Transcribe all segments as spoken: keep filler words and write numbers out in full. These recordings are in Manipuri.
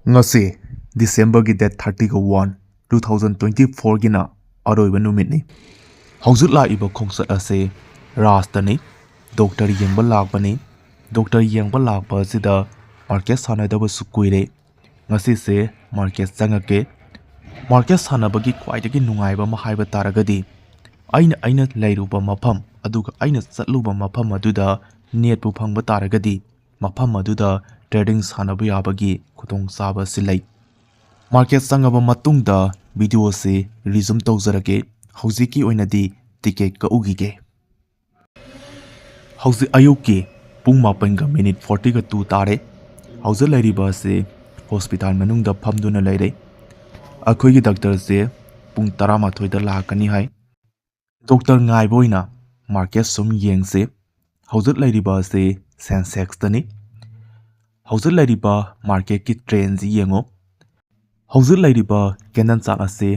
ꯉꯁꯤ Decemberꯒꯤ date thirtyꯒ one, two thousand twenty fourꯒꯤꯅ ꯑꯔꯣꯏꯕ ꯅꯨꯃꯤꯠꯅꯤ꯫ ꯍꯧꯖꯤꯛ ꯂꯥꯛꯏꯕ ꯈꯣꯡꯆꯠ ꯑꯁꯤ ꯔꯥꯁꯇꯅꯤ꯫ Doctor ꯌꯦꯡꯕ ꯂꯥꯛꯄꯅꯤ꯫ Doctor ꯌꯦꯡꯕ ꯂꯥꯛꯄ ꯑꯁꯤꯗ market ꯁꯥꯟꯅꯗꯕꯁꯨ ꯀꯨꯏꯔꯦ꯫ ꯉꯁꯤꯁꯦ market ꯆꯪꯉꯛꯀꯦ꯫ Market ꯁꯥꯟꯅꯕꯒꯤ ꯈ꯭ꯋꯥꯏꯗꯒꯤ ꯅꯨꯡꯉꯥꯏꯕ ꯑꯃ ꯍꯥꯏꯕ ꯇꯥꯔꯒꯗꯤ, ꯑꯩꯅ, ꯑꯩꯅ ꯂꯩꯔꯨꯕ ꯃꯐꯝ ꯑꯗꯨꯒ ꯑꯩꯅ ꯆꯠꯂꯨꯕ ꯃꯐꯝ ꯑꯗꯨꯗ netꯄꯨ ꯐꯪꯕ ꯇꯥꯔꯒꯗꯤ, ꯃꯐꯝ ꯑꯗꯨꯗ trading ꯁꯥꯟꯅꯕ ꯌꯥꯕꯒꯤ ꯈꯨꯗꯣꯡꯆꯥꯕ ꯑꯁꯤ ꯂꯩ꯫ Market ꯆꯪꯉꯕ ꯃꯇꯨꯡꯗ video ꯑꯁꯤ resume ꯇꯧꯖꯔꯒꯦ꯫ ꯍꯧꯖꯤꯛꯀꯤ ꯑꯣꯏꯅꯗꯤ ticket ꯀꯛꯎꯈꯤꯒꯦ꯫ ꯍꯧꯖꯤꯛ ꯑꯌꯨꯛꯀꯤ ꯄꯨꯡ ꯃꯥꯄꯟꯒ minute fortyꯒ two ꯇꯥꯔꯦ꯫ ꯍꯧꯖꯤꯛ ꯂꯩꯔꯤꯕ ꯑꯁꯤ hospital ꯃꯅꯨꯡꯗ ꯐꯝꯗꯨꯅ ꯂꯩꯔꯦ꯫ ꯑꯩꯈꯣꯏꯒꯤ doctorꯁꯦ ꯄꯨꯡ ꯇꯔꯥꯃꯥꯊꯣꯏꯗ ꯂꯥꯛꯀꯅꯤ ꯍꯥꯏ꯫ Doctor ꯉꯥꯏꯕ ꯑꯣꯏꯅ market ꯁꯨꯝ ꯌꯦꯡꯁꯤ꯫ ꯍꯧꯖꯤꯛ ꯂꯩꯔꯤꯕ ꯑꯁꯤ Sensexꯇꯅꯤ꯫ ꯍꯧꯖꯤꯛ ꯂꯩꯔꯤꯕ marketꯀꯤ trendꯁꯤ ꯌꯦꯡꯉꯨ꯫ ꯍꯧꯖꯤꯛ ꯂꯩꯔꯤꯕ candle chart ꯑꯁꯤ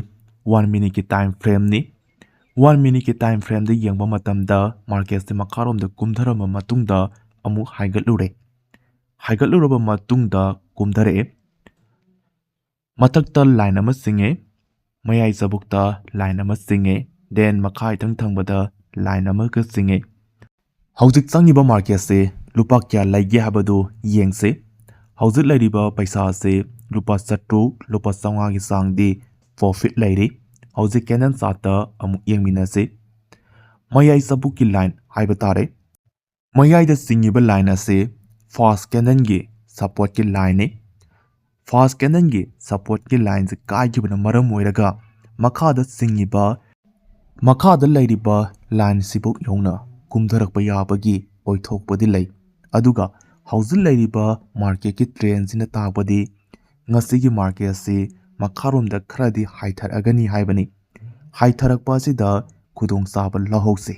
one minuteꯀꯤ time frameꯅꯤ꯫ One minuteꯀꯤ time frameꯗ ꯌꯦꯡꯕ ꯃꯇꯝꯗ marketꯁꯤ ꯃꯈꯥꯔꯣꯝꯗ ꯀꯨꯝꯊꯔꯝꯕ ꯃꯇꯨꯡꯗ ꯑꯃꯨꯛ ꯍꯥꯏꯒꯠꯂꯨꯔꯦ꯫ ꯍꯥꯏꯒꯠꯂꯨꯔꯕ ꯃꯇꯨꯡꯗ ꯀꯨꯝꯊꯔꯛꯑꯦ꯫ ꯃꯊꯛꯇ line ꯑꯃ ꯆꯤꯡꯉꯦ, ꯃꯌꯥꯏ ꯆꯕꯨꯛꯇ line ꯑꯃ ꯆꯤꯡꯉꯦ, then ꯃꯈꯥ ꯏꯊꯪ ꯊꯪꯕꯗ line ꯑꯃꯒ ꯆꯤꯡꯉꯦ꯫ ꯍꯧꯖꯤꯛ ꯆꯪꯉꯤꯕ marketꯁꯦ ꯂꯨꯄꯥ ꯀꯌꯥ ꯂꯩꯒꯦ ꯍꯥꯏꯕꯗꯨ ꯌꯦꯡꯁꯤ꯫ ꯍꯧꯖꯤꯛ ꯂꯩꯔꯤꯕ ꯄꯩꯁꯥꯁꯦ ꯂꯨꯄꯥ ꯆꯥꯇ꯭ꯔꯨꯛ, ꯂꯨꯄꯥ ꯆꯥꯝꯃꯉꯥꯒꯤ ꯆꯥꯡꯗꯤ profit ꯂꯩꯔꯤ꯫ ꯍꯧꯖꯤꯛ candle chartꯇ ꯑꯃꯨꯛ ꯌꯦꯡꯃꯤꯟꯅꯁꯤ꯫ ꯃꯌꯥꯏ ꯆꯕꯨꯛꯀꯤ line ꯍꯥꯏꯕ ꯇꯥꯔꯦ꯫ ꯃꯌꯥꯏꯗ ꯆꯤꯡꯉꯤꯕ line ꯑꯁꯤ first candleꯒꯤ supportꯀꯤ lineꯅꯤ꯫ First candleꯒꯤ supportꯀꯤ lineꯁꯦ ꯀꯥꯏꯈꯤꯕꯅ ꯃꯔꯝ ꯑꯣꯏꯔꯒ ꯃꯈꯥꯗ ꯆꯤꯡꯉꯤꯕ, ꯃꯈꯥꯗ ꯂꯩꯔꯤꯕ lineꯁꯤꯕꯨ ꯌꯧꯅ ꯀꯨꯝꯊꯔꯛꯄ ꯌꯥꯕꯒꯤ ꯑꯣꯏꯊꯣꯛꯄꯗꯤ ꯂꯩ꯫ ꯑꯗꯨꯒ ꯍꯧꯖꯤꯛ ꯂꯩꯔꯤꯕ marketꯀꯤ trendꯁꯤꯅ ꯇꯥꯛꯄꯗꯤ ꯉꯁꯤꯒꯤ marketꯁꯤ ꯃꯈꯥꯔꯣꯝꯗ ꯈꯔꯗꯤ ꯍꯥꯏꯊꯔꯛꯑꯒꯅꯤ ꯍꯥꯏꯕꯅꯤ꯫ ꯍꯥꯏꯊꯔꯛꯄ ꯑꯁꯤꯗ ꯈꯨꯗꯣꯡꯆꯥꯕ ꯂꯧꯍꯧꯁꯤ꯫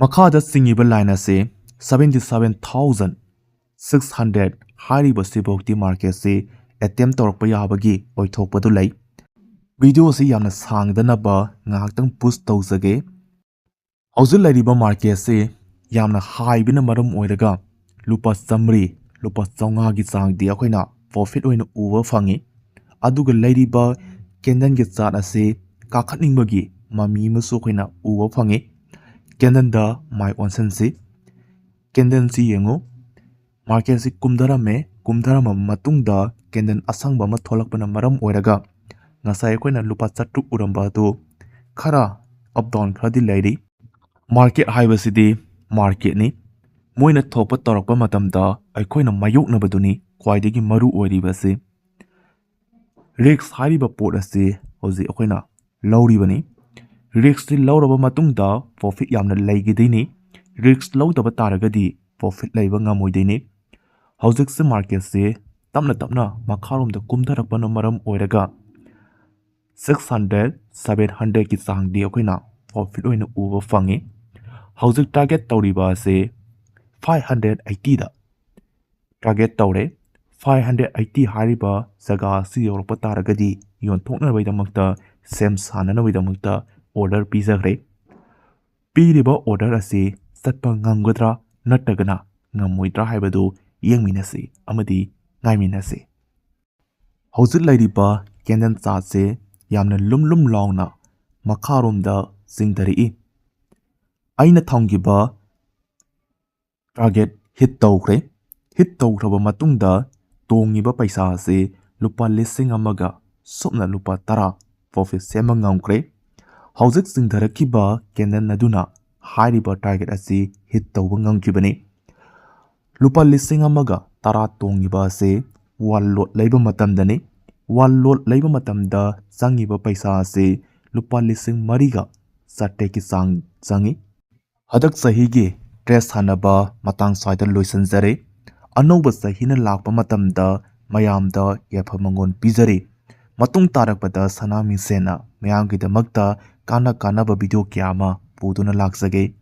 ꯃꯈꯥꯗ ꯆꯤꯡꯉꯤꯕ line ꯑꯁꯤ seventy seven thousand six hundred ꯍꯥꯏꯔꯤꯕꯁꯤꯐꯥꯎꯗꯤ marketꯁꯤ attempt ꯇꯧꯔꯛꯄ ꯌꯥꯕꯒꯤ ꯑꯣꯏꯊꯣꯛꯄꯗꯨ ꯂꯩ꯫ Video ꯑꯁꯤ ꯌꯥꯝꯅ ꯁꯥꯡꯗꯅꯕ ꯉꯥꯏꯍꯥꯛꯇꯪ push ꯇꯧꯖꯒꯦ꯫ ꯍꯧꯖꯤꯛ ꯂꯩꯔꯤꯕ marketꯁꯤ ꯌꯥꯝꯅ ꯍꯥꯏꯕꯅ ꯃꯔꯝ ꯑꯣꯏꯔꯒ ꯂꯨꯄꯥ ꯆꯥꯝꯃꯔꯤ, ꯂꯨꯄꯥ ꯆꯥꯝꯃꯉꯥꯒꯤ ꯆꯥꯡꯗꯤ ꯑꯩꯈꯣꯏꯅ profit ꯑꯣꯏꯅ ꯎꯕ ꯐꯪꯉꯤ꯫ ꯑꯗꯨꯒ ꯂꯩꯔꯤꯕ candleꯒꯤ chart ꯑꯁꯤ ꯀꯥꯈꯠꯅꯤꯡꯕꯒꯤ ꯃꯃꯤ ꯑꯃꯁꯨ ꯑꯩꯈꯣꯏꯅ ꯎꯕ ꯐꯪꯉꯤ꯫ Candleꯗ ꯃꯥꯏ ꯑꯣꯟꯁꯤꯟꯁꯤ꯫ Candleꯁꯤ ꯌꯦꯡꯉꯨ, marketꯁꯤ ꯀꯨꯝꯊꯔꯝꯃꯦ꯫ ꯀꯨꯝꯊꯔꯝꯃꯕ ꯃꯇꯨꯡꯗ candle ꯑꯁꯪꯕ ꯑꯃ ꯊꯣꯛꯂꯛꯄꯅ ꯃꯔꯝ ꯑꯣꯏꯔꯒ ꯉꯁꯥꯏ ꯑꯩꯈꯣꯏꯅ ꯂꯨꯄꯥ ꯆꯥꯇ꯭ꯔꯨꯛ ꯎꯔꯝꯕ ꯑꯗꯨ ꯈꯔ up down ꯈꯔꯗꯤ ꯂꯩꯔꯤ꯫ Market ꯍꯥꯏꯕꯁꯤꯗꯤ marketꯅꯤ꯫ ꯃꯣꯏꯅ ꯊꯣꯛꯄ ꯇꯧꯔꯛꯄ ꯃꯇꯝꯗ ꯑꯩꯈꯣꯏꯅ ꯃꯥꯌꯣꯛꯅꯕꯗꯨꯅꯤ ꯈ꯭ꯋꯥꯏꯗꯒꯤ ꯃꯔꯨ ꯑꯣꯏꯔꯤꯕꯁꯤ꯫ Risk ꯍꯥꯏꯔꯤꯕ ꯄꯣꯠ ꯑꯁꯤ ꯍꯧꯖꯤꯛ ꯑꯩꯈꯣꯏꯅ ꯂꯧꯔꯤꯕꯅꯤ꯫ Riskꯁꯤ ꯂꯧꯔꯕ ꯃꯇꯨꯡꯗ profit ꯌꯥꯝꯅ ꯂꯩꯈꯤꯗꯣꯏꯅꯤ꯫ Risk ꯂꯧꯗꯕ ꯇꯥꯔꯒꯗꯤ profit ꯂꯩꯕ ꯉꯝꯃꯣꯏꯗꯣꯏꯅꯤ꯫ ꯍꯧꯖꯤꯛꯁꯦ marketꯁꯦ ꯇꯞꯅ ꯇꯞꯅ ꯃꯈꯥꯔꯣꯝꯗ ꯀꯨꯝꯊꯔꯛꯄꯅ ꯃꯔꯝ ꯑꯣꯏꯔꯒ six hundred, seven hundredꯀꯤ ꯆꯥꯡꯗꯤ ꯑꯩꯈꯣꯏꯅ profit ꯑꯣꯏꯅ ꯎꯕ ꯐꯪꯉꯤ꯫ ꯍꯧꯖꯤꯛ target ꯇꯧꯔꯤꯕ ꯑꯁꯤ five hundred eightyꯗ target ꯇꯧꯔꯦ꯫ Five hundred eighty ꯍꯥꯏꯔꯤꯕ ꯖꯒꯥ ꯑꯁꯤ ꯌꯧꯔꯛꯄ ꯇꯥꯔꯒꯗꯤ ꯌꯣꯟꯊꯣꯛꯅꯕꯒꯤꯗꯃꯛꯇ ꯁꯦꯝ ꯁꯥꯅꯅꯕꯒꯤꯗꯃꯛꯇ order ꯄꯤꯖꯈ꯭ꯔꯦ꯫ ꯄꯤꯔꯤꯕ order ꯑꯁꯤ ꯆꯠꯄ ꯉꯝꯒꯗ꯭ꯔꯥ ꯅꯠꯇ꯭ꯔꯒꯅ ꯉꯝꯃꯣꯏꯗ꯭ꯔꯥ ꯍꯥꯏꯕꯗꯨ ꯌꯦꯡꯃꯤꯟꯅꯁꯤ ꯑꯃꯗꯤ ꯉꯥꯏꯃꯤꯟꯅꯁꯤ꯫ ꯍꯧꯖꯤꯛ ꯂꯩꯔꯤꯕ candle chartꯁꯦ ꯌꯥꯝꯅ ꯂꯨꯝ ꯂꯨꯝ ꯂꯥꯎꯅ ꯃꯈꯥꯔꯣꯝꯗ ꯆꯤꯡꯊꯔꯛꯏ꯫ ꯑꯩꯅ ꯊꯝꯈꯤꯕ target hit ꯇꯧꯈ꯭ꯔꯦ꯫ Hit ꯇꯧꯈ꯭ꯔꯕ ꯃꯇꯨꯡꯗ ꯇꯣꯡꯉꯤꯕ ꯄꯩꯁꯥ ꯑꯁꯤ ꯂꯨꯄꯥ ꯂꯤꯁꯤꯡ ꯑꯃꯒ ꯁꯨꯞꯅ ꯂꯨꯄꯥ ꯇꯔꯥ profit ꯁꯦꯝꯕ ꯉꯝꯈ꯭ꯔꯦ꯫ ꯍꯧꯖꯤꯛ ꯆꯤꯡꯊꯔꯛꯈꯤꯕ candle ꯑꯗꯨꯅ ꯍꯥꯏꯔꯤꯕ target ꯑꯁꯤ hit ꯇꯧꯕ ꯉꯝꯈꯤꯕꯅꯤ꯫ ꯂꯨꯄꯥ ꯂꯤꯁꯤꯡ ꯑꯃꯒ ꯇꯔꯥ ꯇꯣꯡꯉꯤꯕ ꯑꯁꯤ one lot ꯂꯩꯕ ꯃꯇꯝꯗꯅꯤ꯫ One lot ꯂꯩꯕ ꯃꯇꯝꯗ ꯆꯪꯉꯤꯕ ꯄꯩꯁꯥ ꯑꯁꯤ ꯂꯨꯄꯥ ꯂꯤꯁꯤꯡ ꯃꯔꯤꯒ ꯆꯥꯇ꯭ꯔꯦꯠꯀꯤ ꯆꯥꯡ ꯆꯪꯉꯤ꯫ ꯍꯟꯗꯛ ꯆꯍꯤꯒꯤ trade ꯁꯥꯟꯅꯕ ꯃꯇꯥꯡ ꯁ꯭ꯋꯥꯏꯗ ꯂꯣꯏꯁꯤꯟꯖꯔꯦ꯫ ꯑꯅꯧꯕ ꯆꯍꯤꯅ ꯂꯥꯛꯄ ꯃꯇꯝꯗ ꯃꯌꯥꯝꯗ ꯌꯥꯏꯐ ꯃꯪꯒꯣꯜ ꯄꯤꯖꯔꯤ꯫ ꯃꯇꯨꯡ ꯇꯥꯔꯛꯄꯗ ꯁꯅꯥ ꯃꯤꯡꯁꯦꯟꯅ ꯃꯌꯥꯝꯒꯤꯗꯃꯛꯇ ꯀꯥꯟꯅ ꯀꯥꯟꯅꯕ video ꯀꯌꯥ ꯑꯃ ꯄꯨꯗꯨꯅ ꯂꯥꯛꯆꯒꯦ꯫